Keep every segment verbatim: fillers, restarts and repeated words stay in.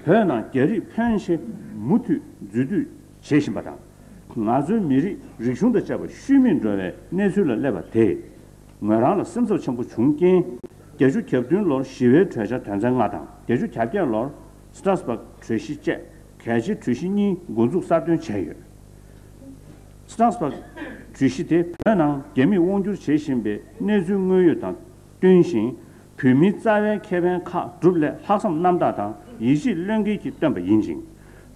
བོད་ནང་རྒྱ་རིགས་ཕོན་ཆེ་མུ་མཐུད་འཛུལ་སྡོད་བྱེད་བཞིན་པ་དང་། ང་ཚོའི་མི་རིགས་རིག་གཞུང་དང་བཅས་པ་ཤུལ་མིད་འགྲོ་བའི་གནས་ཚུལ་ལ་སླེབས་པ་དེས། ངོས་རང་ལ་སེམས་འཚབ་ཆེན་པོ་བྱུང་རྐྱེན། བརྒྱད་ཅུ་གྱ་བདུན་ལོར་ཞི་བའི་གྲོས་འཆར་དོན་ཚན་ལྔ་དང་། བརྒྱད་ཅུ་གྱ་བརྒྱད་ལོར་སི་ཏྲ་སི་བྷག་གྲོས་གཞི་བཅས་གལ་ཆེའི་གྲོས་གཞི་གཉིས་འགོ་འཛུགས་གསར་འདོན་བྱས་ཡོད། སི་ཏྲ་སི་བྷག་གྲོས་གཞི་དེ་བོད་ནང་རྒྱ་མིས་དབང་སྒྱུར་བྱེད་བཞིན་པའི་གནས་ཚུལ་དངོས་ཡོད་དང་བསྟུན་ཞིང་། བོད་མིའི་རྩ་བའི་ཁེ་ཕན་ཁག་སྒྲུབ་སླད་ལྷག་བསམ་རྣམ་དག་དང་ཡིད་ཆེས་བློས་འགེལ་གྱིས་བཏོན་པ་ཡིན་ཅིང་།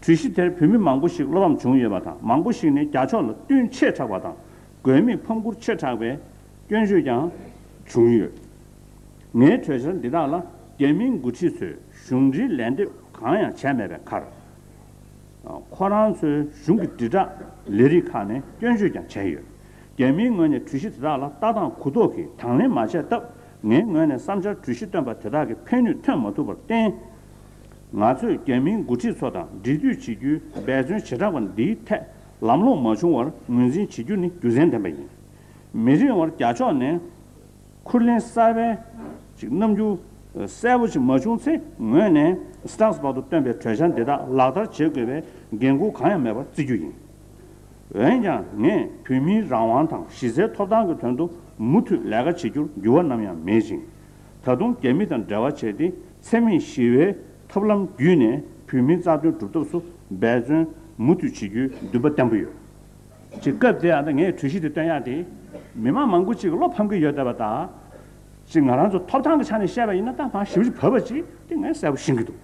གྲོས་གཞི་དེར་བོད་མི་མང་པོ་ཞིག་བློ་ཕམ་བྱུང་ཡོད་པ་དང་། མང་པོ་ཞིག་ནས་རྒྱ་ཕྱོགས་ལ་བསྟུན་ཆེ་དྲགས་པ་དང་། དགོས་མེད་ཕམ་ཁུར་ཆེ་དྲགས་པའི་སྐྱོན་བརྗོད་ཀྱང་བྱུང་ཡོད། ངའི་གྲོས་འཆར་འདི་དག་ལ་རྒྱ་མིའི་འགོ་ཁྲིད་ཚོས་གཞུང་འབྲེལ་ལན་འདེབས་གང་ཡང་བྱས་མེད་པའི་ཁར། ཁོ་རང་ཚོའི་གཞུང་གི་དྲིལ་བསྒྲགས་ལས་རིགས་ཁག་ནས་སྐྱོན་བརྗོད་ཀྱང་བྱས་ཡོད། རྒྱ་མིའི་ངོས་ནས་གྲོས་གཞི་དེ་དག་ལ་ལྟ་སྟངས་གུ་དོག་གིས་དང་ལེན་མ་བྱས་སྟབས། ངའི་ངོས་ནས་བསམ་འཆར་གྲོས་གཞི་བཏོན་པ་དེ་དག་གི་ཕན་ནུས་ཐོན་མ་ཐུབ་པར་བརྟེན། ང་ཚོས་རྒྱ་མིའི་འགོ་ཁྲིད་ཚོ་དང་འབྲེལ་མཐུད་བྱེད་རྒྱུའི་འབད་བརྩོན་བྱེ་བྲག་པ་འདིའི་ཐད་ལམ་ལྷོང་མ་བྱུང་བར་ངོས་འཛིན་བྱེད་རྒྱུ་ནི་རྒྱུ་མཚན་ལྡན་པ་ཡིན། མི་རིང་བར་རྒྱ་ཕྱོགས་ནས་འཁུར་ལེན་གསར་པའི་ཅིག་རྣམ་འགྱུར་གསལ་པོ་ཞིག་མ་བྱུང་ཚེ། ངོས་ནས་སི་ཏྲ་སི་བྷག་ཏུ་བཏོན་པའི་གྲོས་འཆར་འདི་དག་ལག་བསྟར་བྱེད་དགོས་པའི་འགན་ཁུར་གང་ཡང་མེད་པར་བརྩི་རྒྱུ་ཡིན། འོན་ཀྱང་། ངས་བོད་མིའི་རང་དབང་དང་གཞི་རྩའི་ཐོབ་ཐང་གི་དོན་དུ་མུ་མཐུད་ལས་ཀ་བྱེད་རྒྱུར་འགྱུར་བ་ནམ་ཡང་མེད་ཅིང་། ད་དུང་རྒྱ་མི་དང་འབྲེལ་བ་བྱས་ཏེ་འཚེ་མེད་ཞི་བའི་ཐབས་ལམ་བརྒྱུད་ནས་བོད་མིའི་རྩ་དོན་སྒྲུབ་ཐབས་སུ་འབད་བརྩོན་མུ་མཐུད་བྱེད་རྒྱུའི་འདུན་པ་བརྟན་པོ་ཡོད། ཅིག་སྐབས་དེ་ཨ་ད་ངས་གྲོས་གཞི་དེ་བཏོན་ཡག་དེ། མི་མང་མང་པོ་ཅིག་བློ་ཕམ་གྱི་ཡོད་བསྡད་པ་དང་། ཅིག་ང་རང་ཚོ་ཐོབ་ཐང་གི་ཆ་ནས་བཤད་པ་ཡིན་ན། ད་མ་ཞིབ་ཞིབ་བབས་པ་ཅིག་དེ་ངས་གསལ་པོ་ཤེས་ཀྱི་འདུག་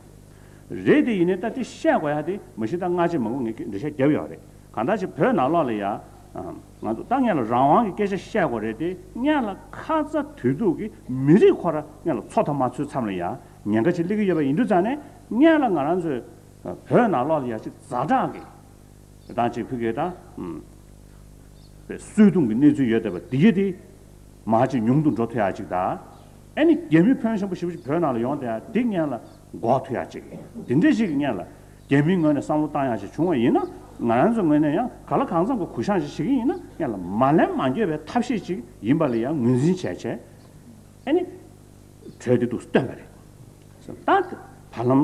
རེད་དེ། ཡིན་ནའི་ད་དེ་བཤད་དགོས་ཡག་དེ་མ་གཞི་ད་སྔ་རྗེས་མང་པོ་ངས་འགྲེལ་བཤད་བརྒྱབ་ཡོད་རེད། གང་ལྟར་ཅིག་བོད་ནང་ལོགས་ལ་ཡ། ང་ཚོ་ད་སྔོན་ལ་རང་དབང་གི་སྐད་ཆ་བཤད་དགོས་རེད་དེ། སྔོན་ལ་ཁ་ཚ་དོན་སྡུག་གི་མི་རིགས་ཁོ་ར་སྔོན་ལ་འཚོ་ཐབས་མ་འཚོལ་མཚམས་ལ་ཡ་ཉེན་ཁ་ཅིག་སླེབས་ཀྱི་ཡོད་པ་ཡིན་དུས་ཙང་ནས། སྔོན་ལ་ང་རང་ཚོའི་བོད་ནང་ལོགས་ལ་ཡ་ཅིག་ཛ་དྲག་གི་དང་ཅིག་ཕ་གི་ད་ཨུམ་པའི་གསོད་རྡུང་གི་གནས་ཚུལ་ཡོད་བསྡད་པ་འདི་གི་དེ་མར་ཅིག་ཉུང་དུ་འགྲོ་ཐུབ་ཡག་ཅིག་དང་། ཨ་ནི་རྒྱ་མི་ཕོན་ཆེན་པོ་ཞེ་པོ་ཅིག་བོད་ནང་ལ་ཡོང་བསྡད་ཡག་འདི་སྔོན་ལ་འགོག་ཐུབ་ཡག་ཅིག་དེ་འདྲ་ཞིག་གི་སྔོན་ལ་རྒྱ་མིའི་ངོས་ནས་བསམ་བློ་བཏང་ཡག་ཅིག་བྱུང་བ་ཡིན་ན། ང་རང་ཚོའི་ངོས་ནས་ཡང་གང་ལ་གང་འཚམ་གྱི་གུ་བཤངས་ཤིག་བྱེད་ཀྱི་ཡིན་ན། སྔོན་ལ་མ་ལན་མ་འགྱོད་པའི་ཐབས་ཤེས་ཅིག་ཡིན་པ་ལ་ཡང་ངོས་འཛིན་བྱས་བྱས། ཨ་ནི་གྲོས་དེ་འདུག་སེ་བཏོན་པ་རེད། ད་བར་ལམ་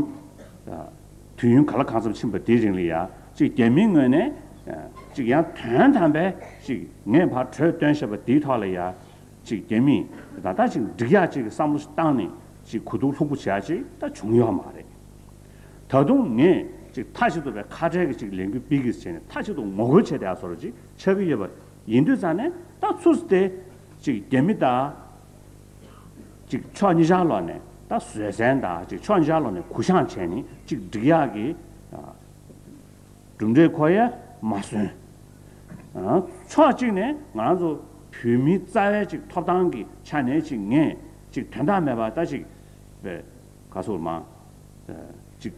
དུས་ཡུན་གང་ལ་གང་འཚམ་ཕྱིན་པ་དེའི་རིང་ལ་ཡ། ཅིག་རྒྱ་མིའི་ངོས་ནས་ཅིག་ཡང་དོན་དམ་པའི་ཅིག་ངས་ཕར་གྲོས་བཏོན་བཞག་པ་དེའི་ཐོག་ལ་ཡ། ཅིག་རྒྱ་མིས་ད་ལྟ་ཅིག་འགྲིག་ཡག་ཅིག་གི་བསམ་བློ་ཞིག་བཏང་ནས་ཅིག་གོ་བསྡུར་ལྷུག་པོ་བྱེད་ཡག་ཅིག་ད་བྱུང་ཡོད་མ་རེད། ད་དུང་ངས་ཅིག་མཐའ་གཅིག་ཏུ་བའི་ཁ་བྲལ་གྱི་ཅིག་ལས་འགུལ་སྤེལ་གྱི་བྱས་ནས། མཐའ་གཅིག་ཏུ་ངོ་རྒོལ་བྱས་བསྡད་ཡག་བཟོ་འདྲ་ཅིག་ཆགས་ཀྱི་ཡོད་པ་ཡིན་དུས་ཙང་ནས། ད་ཚུར་དེ་ཅིག་རྒྱ་མི་དང་ཅིག་ཕྱོགས་གཉིས་ཆར་ལོགས་ནས་ད་བཟོད་བསྲན་དང་། ཅིག་ཕྱོགས་གཉིས་ཆར་ལོགས་ནས་གུ་བཤངས་བྱས་ནས་ཅིག་འགྲིག་ཡག་གི་གྲུབ་འབྲས་ཁོ་ཡ་མ་སོན། ཕྱོགས་གཅིག་ནས་ང་རང་ཚོ་བོད་མིའི་རྩ་བའི་ཅིག་ཐོབ་ཐང་གི་ཆ་ནས་ཅིག་ངས་ཅིག་དོན་དག་མེད་པ་ད་ཅིག་པའི་ག་ཚོད་མ་ཅིག་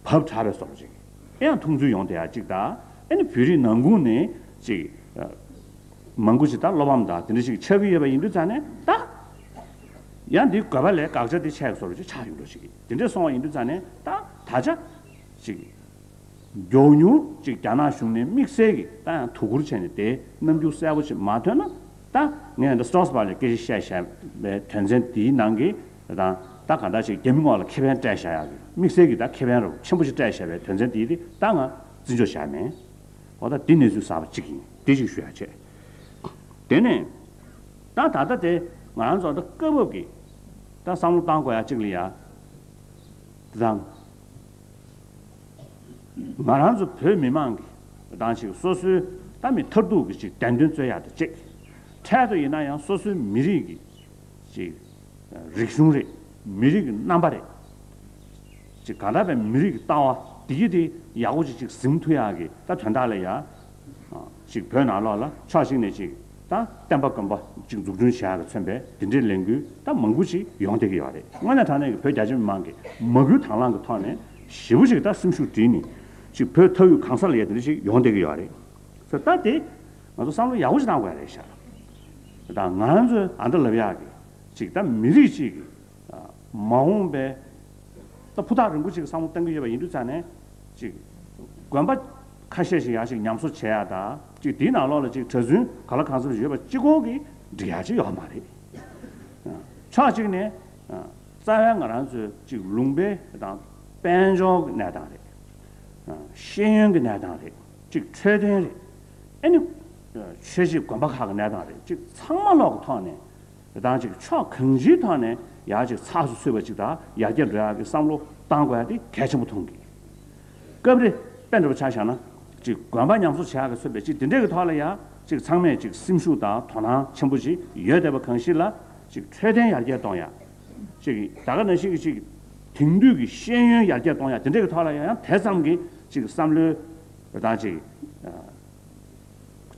བབ་དྲགས་པའི་བཟོ་འདྲ་ཅིག་ཨེ་ཡང་མཐོང་ཚུལ་ཡོང་བསྡད་ཡག་ཅིག་དང་། ཨ་ནི་བོད་རིགས་ནང་ཁུལ་ནས་ཅིག་མང་པོ་ཅིག་ད་བློ་ཕམ་དང་དེ་འདྲ་ཞིག་ཆགས་ཀྱི་ཡོད་པ་ཡིན་དུས་ཙང་ནས། ད་ཡང་འདི་དགོས་པ་ལས་དགག་བྱ་འདི་ཆགས་བཟོ་འདྲ་ཅིག་ཆགས་ཡོང་འགྲོ་ཞིག་དེ་འདྲ་སོང་བ་ཡིན་དུས་ཙང་ནས། ད་ད་ཆ་ཅིག་མགྱོགས་མྱུར་ཅིག་རྒྱ་ནག་གཞུང་ནས་དམིགས་བསལ་གྱི་ད་ཡང་དོ་ཁུར་བྱས་ནས་དེའི་རྣམ་འགྱུར་གསལ་པོ་ཅིག་མ་ཐོན་ན། ད་ངས་འདི་སི་ཏྲོ་སི་བྷག་ལ་སྐད་ཆ་བཤད་བཞག་པའི་དོན་ཚན་དེའི་ནང་གི་དང་། ད་ག་འདྲ་ཞིག་རྒྱ་མི་ངོ་ལ་ཁེ་ཕན་སྤྲད་བཞག་ཡག་གི་དམིགས་བསལ་གྱི་ད་ཁེ་ཕན་རུ་ཆེན་པོ་ཞིག་སྤྲད་བཞག་པའི་དོན་ཚན་དེའི་དེ་ད་ང་བརྩི་འཇོག་བྱས་མེད། འོ་ད་འདི་གནས་ཚུལ་གསར་པ་གཅིག་ཡིན། དེ་ཅིག་ཞུ་ཡག་བྱས། དེ་ནས་ད་ད་ལྟ་དེ་ང་རང་ཚོ་ད་སྐབས་བབ་ཀྱི་ད་བསམ་བློ་བཏང་དགོས་ཡག་གཅིག་ལ་ཡ། དང་། ང་རང་ཚོ་བོད་མི་མང་གི་དང་ཅིག་སོ་སོའི་ད་མི་མཐར་ཐུག་གི་ཅིག་བདེན་དོན་རྩོད་ཡག་དང་གཅིག་འཕྲལ་དུ་ཡིན་ན་ཡང་སོ་སོའི་མི་རིགས་ཀྱི་ཅིག་རིག་གཞུང་རེད། མི་རིགས་ཀྱི་རྣམ་པ་རེད། ཅིག་གང་ལྟར་བའི་མི་རིགས་ཀྱི་ལྟ་བ་འདི་གི་དེ་ཡག་པོ་ཅིག་ཅིག་ཟིན་ཐུབ་ཡག་གི་ད་དོན་དག་ལ་ཡ། ཅིག་བོད་ནང་ལོགས་ལ་ཕྱོགས་གཅིག་ནས་ཅིག་ད་བསྟན་པ་དགོན་པ་ཅིག་འཛུགས་སྐྲུན་བྱེད་ཡག་གི་མཚོན་པའི་དེ་འདྲའི་ལས་འགུལ་ད་མང་པོ་ཅིག་ཡོང་བསྡད་ཀྱི་ཡོད་རེད། དངོས་གནས་དྲང་གནས་ཀྱི་བོད་རྒྱ་ཆེ་མི་མང་གི་མ་བསྐུལ་དང་བླངས་ཀྱི་ཐོག་ནས་ཞེ་པོ་ཅིག་ད་སེམས་ཤུགས་སྒྲིལ་ནས་ཅིག་བོད་མཐའ་དབུས་གང་ས་ལ་ཡ་དེ་འདྲ་ཅིག་ཡོང་བསྡད་ཀྱི་ཡོད་རེད། ད་དེ་ང་ཚོ་བསམ་བློ་ཡག་པོ་ཅིག་བཏང་དགོས་རེད་ཤག་ད་ང་ཚོས་ཨ་འདྲ་ལབ་ཡག་གི་ཅིག་ད་མི་རིགས་ཅིག་གི་མ་འོངས་པའི་ད་ཕུ་ཐག་རིང་པོ་ཅིག་བསམ་བློ་གཏང་གི་ཡོད་པ་ཡིན་དུས་ཙང་ནས། ཅིག་དགོན་པ་ཁ་ཤས་ཤིག་ཡང་ཅིག་ཉམས་གསོ་བྱེད་ཡག་དང་། ཅིག་དེའི་ནང་ལོགས་ལ་ཅིག་གྲྭ་བཙུན་ག་ལ་གང་འཚམ་ཞིག་ཡོད་པ་གཅིག་པོ་གིས་འགྲིག་ཡག་ཅིག་ཡོད་མ་རེད། ཕྱོགས་གཅིག་ནས་རྩ་བའི་ང་རང་ཚོའི་ཅིག་ལུང་པའི་དང་། དཔལ་འབྱོར་གྱི་གནས་སྟངས་རེད། ཤེས་ཡོན་གྱི་གནས་སྟངས་རེད། གཅིག་འཕྲོད་བསྟེན་རེད། ཨ་ནི་ཆོས་བྱེད་དགོན་པ་ཁག་གི་གནས་སྟངས་རེད། གཅིག་ཚང་མ་ལོག་གི་ཐོག་ནས། དང་ཅིག་ཕྱོགས་གང་ཅིའི་ཐོག་ནས་ཡར་ཅིག་ཚགས་སུ་ཚུད་པ་ཅིག་དང་ཡར་རྒྱས་འགྲོ་ཡག་གི་བསམ་བློ་བཏང་དགོས་ཡག་དེ་གལ་ཆེན་པོ་མཐོང་གི། སྐབས་རེ་དཔེ་འདྲ་པོ་ཆ་བཞག་ན། ཅིག་དགོན་པ་ཉམས་གསོ་བྱེད་ཡག་གི་ཚུད་པའི་ཅིག་དེ་འདྲས་ཀྱི་ཐོག་ལ་ཡང་ཅིག་ཚང་མས་ཅིག་སེམས་ཤུགས་དང་དོ་སྣང་ཆེན་པོ་ཅིག་ཡོད་བསྡད་པ་གང་ཞིག་ལ། ཅིག་འཕྲོད་བསྟེན་ཡར་རྒྱས་གཏོང་ཡག་ཅིག་ད་ག་ནང་བཞིན་གྱི་ཅིག་དེང་དུས་ཀྱི་ཤེས་ཡོན་ཡར་རྒྱས་གཏོང་ཡག་དེ་འདྲས་ཀྱི་ཐོག་ལ་ཡང་ཡང་དེ་ཙམ་གྱི་ཅིག་བསམ་བློའི་དང་ཅིག་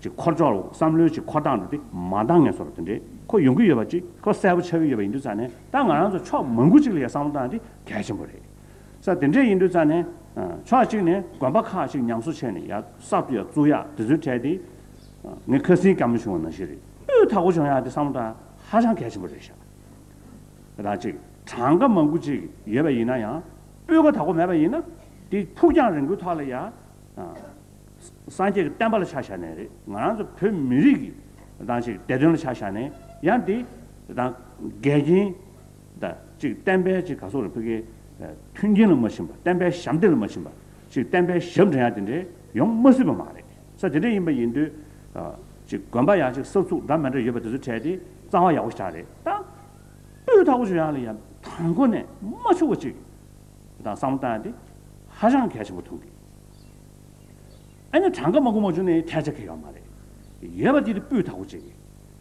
ཅིག་འཁོར་ཕྱོགས་བསམ་བློའི་ཅིག་འཁོར་སྟངས་འདི་མ་འདང་ངེས་སོ་ར་དེ་འདྲའི་ཁོ་ཡོང་གི་ཡོད་པ་ཅིག་ཁོ་གསལ་པོ་ཆགས་ཀྱི་ཡོད་པ་ཡིན་དུས་ཙང་ནས། ད་ང་རང་ཚོ་ཕྱོགས་མང་པོ་ཅིག་ལ་ཡ་བསམ་བློ་བཏང་འདི་གལ་ཆེན་པོ་རེད། ས་དེ་འདྲས་ཡིན་དུས་ཙང་ནས་ཕྱོགས་གཅིག་ནས་དགོན་པ་ཁག་ཅིག་ཉམས་གསོ་བྱས་ནས་ཡ་གསར་དུ་ཡ་བཙུགས་ཡག་དེ་ཚོའི་གྲས་དེ་ངས་ཁ་སང་སྐྱབས་མོ་བྱུང་བ་ནང་བཞིན་རེད། སྤུས་དག་པོ་བྱུང་ཡག་དེ་བསམ་བློ་བཏང་ཧ་ཅང་གལ་ཆེན་པོ་རེད་ཤག་རང་ཅིག་གྲངས་ཀ་མང་པོ་ཅིག་ཡོད་པ་ཡིན་ན་ཡང་སྤུས་ཀ་དག་པོ་མེད་པ་ཡིན་ན་དེ་ཕུགས་རྒྱང་རིང་པོའི་ཐོག་ལ་ཡ། སངས་རྒྱས་ཀྱི་བསྟན་པ་ལ་ཆ་བཞག་ནས་རེད། ང་རང་ཚོ་བོད་མི་རིགས་ཀྱི་དང་ཅིག་བདེ་དོན་ལ་ཆ་བཞག་ནས་ཡང་དེ་དང་འགལ་རྐྱེན་དང་ཅིག་བསྟན་པའི་ཅིག་ག་སོགས་རེད། ཕ་གི་མཐུན་རྐྱེན་ལ་མ་ཕྱིན་པ། བསྟན་པའི་ཞབས་འདེགས་ལ་མ་ཕྱིན་པ། ཅིག་བསྟན་པའི་ཞབས་འདྲེན་ཡག་དེ་འདྲའི་ཡོང་མ་སྲིད་པ་མ་རེད། ས་དེ་འདྲ་ཡིན་པ་ཡིན་དུས་ཅིག་དགོན་པ་ཡག་ཅིག་གསར་བཙུགས་འདྲ་མི་འདྲ་ཡོད་པ་དེ་ཚོ་གྲས་དེ་རྩ་བ་ཡག་པོ་ཞིག་རེད། ད་སྤུས་དག་པོ་ཞིག་ཡག་ལ་ཡ་དང་པོ་ནས་མ་འཆུག་པ་ཅིག་དང་བསམ་བློ་བཏང་ཡག་དེ་ཧ་ཅང་གལ་ཆེན་པོ་མཐོང་གི། ཨ་ནི་གྲངས་ཀ་མང་པོ་མང་ཆུང་ནས་ཐལ་ཆ་ཁེལ་ཡོད་མ་རེད། ཡོད་པ་དེ་དེ་སྤུས་དག་པོ་བྱེད་ཀྱི།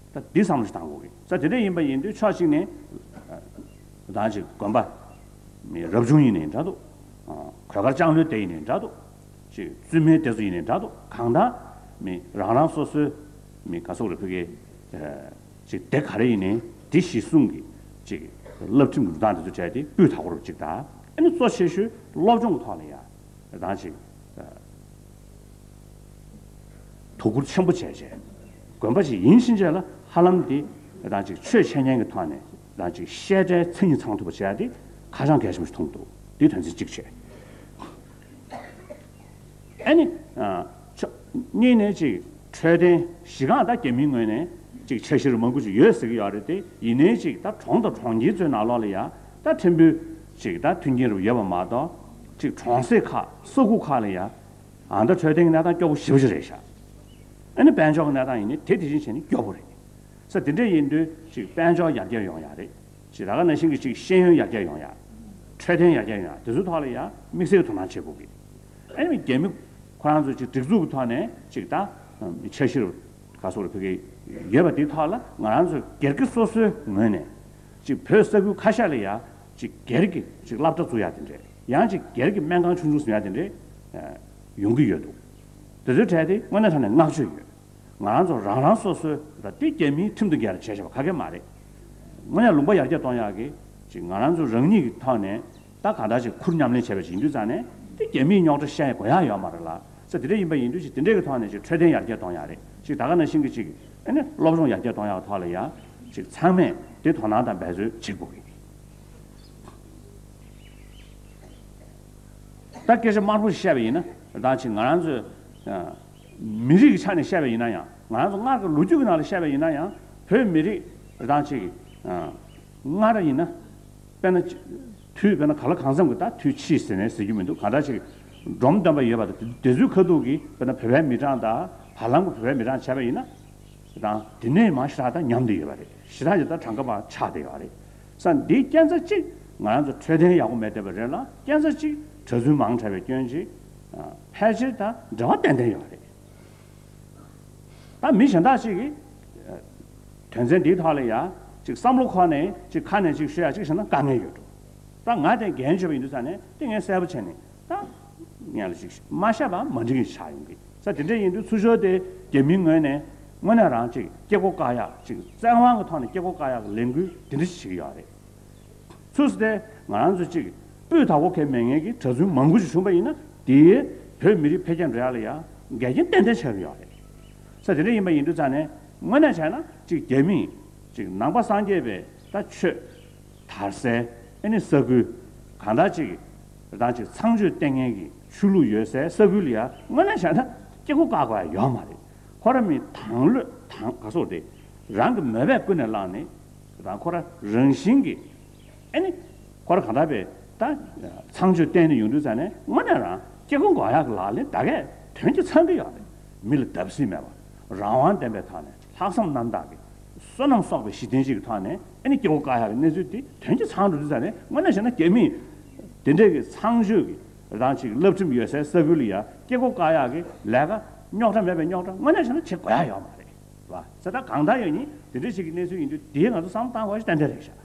ད་འདི་བསམ་བློ་ཞིག་བཏང་དགོས་ཀྱི། ས་དེ་འདྲ་ཡིན་པ་ཡིན་དུས་ཕྱོགས་གཅིག་ནས་ད་ཅིག་དགོན་པ་མི་རབ་བྱུང་ཡིན་ནའི་འདྲ་འདུག་གོས་དཀར་ལྕང་ལོའི་སྡེ་ཡིན་ནའི་འདྲ་འདུག་ཅིག་བཙུན་མའི་སྡེ་ཚོ་ཡིན་ནའི་འདྲ་འདུག་གང་ལྟར་མི་རང་རང་སོ་སོའི་མི་ག་སོག་རེ་ཕུ་གེ་ཅིག་སྡེ་ག་རེ་ཡིན་ནའི་དེ་གཞི་བཟུང་གི་ཅིག་བསླབ་ཁྲིམས་འགྲོ་སྟངས་དེ་ཚོ་བྱས་ཏེ་སྤུས་དག་པོ་རུ་ཅིག་དང་། ཨ་ནི་གཙོ་ཆེ་ཤོས་སློབ་སྦྱོང་གི་ཐོག་ལ་ཡ་རང་ཅིག་དོ་ཁུར་ཆེན་པོ་བྱས་བྱས། དགོན་པ་ཞིག་ཡིན་ཕྱིན་ཆད་ལ་ཧ་ལམ་དེ་རང་ཅིག་ཆོས་འཆད་ཉན་གྱི་ཐོག་ནས་རང་ཅིག་བཤད་གྲྭའི་མཚན་ཉིད་ཚང་ཐུབ་པ་བྱས་ཏེ་ཧ་ཅང་གལ་ཆེན་པོ་ཞིག་མཐོང་འདུག་འདི་དོན་ཚན་གཅིག་བྱས། ཨ་ནི། ཕྱོགས་གཉིས་ནས་ཅིག་འཕྲོད་བསྟེན་གཞི་རྐང་ད་རྒྱ་མིའི་ངོས་ནས་ཅིག་འཆར་གཞི་རུ་མང་པོ་ཞིག་ཡོད་ཟེར་གྱི་ཡོད་རེད་དེ། ཡིན་ནའི་ཅིག་ད་གྲོང་དང་གྲོང་ཁྱེར་ཚོའི་ནང་ལོགས་ལ་ཡ་ད་ཕྲན་བུ་ཅིག་ད་མཐུན་རྐྱེན་རུ་ཡོད་པ་མ་གཏོགས། ཅིག་གྲོང་གསེབ་ཁག་ས་ཁུག་ཁག་ལ་ཡ་ཨ་ད་འཕྲོད་བསྟེན་གྱི་གནས་སྟངས་སྐྱོ་པོ་ཞེ་པོ་ཅིག་རེད་ཤག་ཨ་ནི་དཔལ་འབྱོར་གྱི་གནས་སྟངས་ཡིན་ནའི་དེ་དེ་བཞིན་བྱས་ནས་སྐྱོ་པོ་རེད། ས་དེ་འདྲ་ཡིན་དུས་ཅིག་དཔལ་འབྱོར་ཡར་རྒྱས་ཡོང་ཡ་རེད། ཅིག་ད་ག་ནང་བཞིན་གྱི་ཅིག་ཤེས་ཡོན་ཡར་རྒྱས་ཡོང་ཡ། འཕྲོད་བསྟེན་ཡར་རྒྱས་ཡོང་ཡ་དེ་ཚོའི་ཐོག་ལ་ཡ་དམིགས་བསལ་དོ་སྣང་བྱེད་དགོས་ཀྱི། ཨ་ནི་རྒྱ་མི་ཁོ་རང་ཚོ་ཅིག་སྒྲིག་འཛུགས་ཀྱི་ཐོག་ནས་ཅིག་ད་འཆར་གཞི་རུ་ག་སོགས་རུ་ཕུལ་གྱི་ཡོད་པ་དེའི་ཐོག་ལ་ང་རང་ཚོ་སྒེར་གྱི་སོ་སོའི་ངོས་ནས་ཅིག་བོད་ས་ཁུལ་ཁ་ཤས་ལ་ཡ་ཅིག་སྒེར་གྱི་ཅིག་སློབ་གྲྭ་བཙུགས་ཡ་དེ་འདྲས། ཡང་ཅིག་སྒེར་གྱི་སྨན་ཁང་ཆུང་ཆུང་བཟོ་ཡ་དེ་འདྲས་ཡོང་གི་ཡོད་འདུག་དེ་ཚོའི་གྲས་དེ་དངོས་གནས་དྲང་གནས་བསྔགས་བརྗོད་ཡོད། ང་རང་ཚོ་རང་རང་སོ་སོའི་ད་ལྟའི་རྒྱ་མིའི་ཁྲིམས་དང་འགལ་བ་བྱས་བཞག་པ་ག་གེ་མ་རེད། དངོས་གནས་ལུང་པ་ཡར་རྒྱས་གཏོང་ཡག་གི་ཅིག་ང་རང་ཚོ་རང་ཉིད་ཀྱི་ཐོག་ནས་ད་གང་ལྟར་ཅིག་ཁུར་མཉམ་ལེན་བྱས་པ་ཞིག་ཡིན་དུས་ཙང་ནས་དེ་རྒྱ་མིའི་རྙོག་དྲ་བཤད་དགོས་ཡག་ཡོད་མ་རེད་ལ། ས་དེ་འདྲ་ཡིན་པ་ཡིན་དུས་ཅིག་དེ་འདྲའི་གི་ཐོག་ནས་ཅིག་འཕྲོད་བསྟེན་ཡར་རྒྱས་གཏོང་ཡག་རེད། ཅིག་ད་ག་ནང་བཞིན་གྱི་ཅིག་ཨ་ནི་སློབ་སྦྱོང་ཡར་རྒྱས་གཏོང་ཡག་ཐོག་ལ་ཡ་ཅིག་ཚང་མས་དེ་དོ་སྣང་དང་འབད་རྩོལ་བྱེད་དགོས་ཀྱི། ད་སྐད་ཆ་དམར་པོ་ཞིག་བཤད་པ་ཡིན་ན་ད་ཅིག་ང་རང་ཚོའི་མི་རིགས་ཀྱི་ཆ་ནས་བཤད་པ་ཡིན་ན་ཡང་། ང་རང་ཚོ་སྔར་གྱི་ལོ་རྒྱུས་ཀྱི་ནང་ལ་བཤད་པ་ཡིན་ན་ཡང་། བོད་མི་རིགས་ད་ཅིག་སྔར་ཡིན་ན་དཔེར་ན་དུས་དཔེར་ན་ག་ལ་གང་འཚམ་གྱི་ད་དུས་ཕྱིས་ཟེར་ནས་ཟེར་རྒྱུ་མི་འདུག་གང་ལྟར་ཅིག་འབྲོམ་སྟོན་པ་ཡོད་པ་དང་དེ་ཚོའི་ཁ་ཐུག་གི་དཔེར་ན་བོད་པའི་མི་གྲངས་དང་བར་ལམ་གྱི་བོད་པའི་མི་གྲངས་བྱས་པ་ཡིན་ན། དང་དེ་ནས་མ་ཞེ་དྲག་ད་ཉམས་བསྡད་ཡོད་པ་རེད། ཞེ་དྲག་ཅིག་ད་གྲངས་ཀ་མར་ཆག་བསྡད་ཡོད་རེད། ས་འདི་རྐྱེན་རྩ་གཅིག་ང་རང་ཚོ་འཕྲོད་བསྟེན་ཡག་པོ་མེད་བསྡད་པ་རེད་ལ། རྐྱེན་རྩ་གཅིག་གྲྭ་བཙུན་མང་དྲགས་པའི་སྐྱོན་གྱིས་ཕལ་ཆེར་ད་འབྲེལ་བ་ཏན་ཏན་ཡོད་རེད། ད་མི་གཞན་དག་ཅིག་གིས་དོན་ཚན་འདིའི་ཐོག་ལ་ཡ་ཅིག་བསམ་བློ་འཁོར་ནས་ཅིག་ཁ་ནས་ཅིག་ཤོད་ཡ་ཅིག་བྱས་ན་དཀའ་ངལ་ཡོད་འགྲོ། ད་ང་དེ་འགན་བྱས་པ་ཡིན་དུས་ཙང་ནས་དེ་ངས་གསལ་པོ་བྱས་ནས་ད་ངས་ལ་ཅིག་མ་བཤད་པ་མ་འགྲིག་གི་ཆགས་ཡོང་གི། ས་དེ་འདྲ་ཡིན་དུས་ཚུར་ཕྱོགས་དེ་རྒྱ་མིའི་ངོས་ནས་དངོས་གནས་རང་ཅིག་སྐྱེ་སྒོ་བཀག་ཡག་ཅིག་བཙན་དབང་གི་ཐོག་ནས་སྐྱེ་སྒོ་བཀག་ཡག་གི་ལས་འགུལ་དེ་འདྲ་ཞིག་བྱེད་ཀྱི་ཡོད་རེད། ཚུར་དེ་ང་རང་ཚོ་ཅིག་སྤུས་དག་པོ་གལ་མེད་མཁན་གྱི་གྲྭ་བཙུན་མང་པོ་ཞིག་བྱུང་པ་ཡིན་ན་དེས་བོད་མི་རིགས་འཕེལ་རྒྱས་འགྲོ་ཡག་ལ་ཡང་འགལ་རྐྱེན་ཏན་ཏན་ཆགས་ཀྱི་ཡོད་རེད། ས་དེ་འདྲ་ཡིན་པ་ཡིན་དུས་ཙང་ནས་དངོས་གནས་བྱས་ན་ཅིག་རྒྱ་མིས་ཅིག་ནང་པ་སངས་རྒྱས་པའི་ད་ཆོས་དར་སའི་ཨ་ནི་ས་ཁུལ། གང་ལྟར་ཅིག་རང་ཅིག་ཚངས་སྤྱོད་བསྟེན་མཁན་གྱི་ཆོས་ལུགས་ཡོད་སའི་ས་ཁུལ་ལ་ཡང་དངོས་གནས་བྱས་ན་སྐྱེ་སྒོ་བཀག་དགོས་ཡ་ཡོད་མ་རེད། ཁོ་ར་མི་དང་བློས་དང་ག་སོགས་དེ་རང་གི་མོས་པས་ཀུན་ནས་བསླངས་ནས་རང་ཁོ་ར་རང་བཞིན་གྱིས་ཨ་ནི་ཁོ་ར་གང་ལྟར་བའི་ ད་ཚངས་སྤྱོད་བསྟན་ནས་ཡོང་དུས་ཙང་ནས་དངོས་གནས་རང་སྐྱེ་སྒོ་འགོག་ཡག་གི་ལག་ལེན་ད་གས་དོན་གྱིས་ཚང་གི་ཡོད་རེད། མི་ལ་བརྡབ་གསིག་མེད་པ། རང་དབང་ལྡན་པའི་ཐོག་ནས་ལྷག་བསམ་རྣམ་དག་གིས་བསོད་ནམས་གསོག་པའི་གཞི་རྟེན་ཞིག་གི་ཐོག་ནས་ཨ་ནི་སྐྱེ་སྒོ་བཀག་ཡག་གི་གནས་ཚུལ་དེ་དོན་གྱིས་ཚང་འགྲོ་དུས་ཙང་ནས་དངོས་གནས་བྱས་ན་རྒྱ་མིས་དེ་འདྲས་ཀྱི་ཚངས་སྤྱོད་ཀྱི་རང་ཅིག་བསླབ་ཁྲིམས་ཡོད་སའི་ས་ཁུལ་ལ་ཡ་སྐྱེ་སྒོ་བཀག་ཡག་གི་ལས་ཀ་རྙོག་དྲ་མེད་པའི་རྙོག་དྲ་དངོས་གནས་བྱས་ན་བྱེད་དགོས་ཡག་ཡོད་མ་རེད། བ། ས་ད་གང་ལྟར་ཡོད་ཉིན་དེ་འདྲ་ཞིག་གི་གནས་ཚུལ་ཡིན་དུས་དེའི་ང་ཚོ་བསམ་བློ་བཏང་དགོས་ཞིག་ཏན་ཏན་རེད་ཤག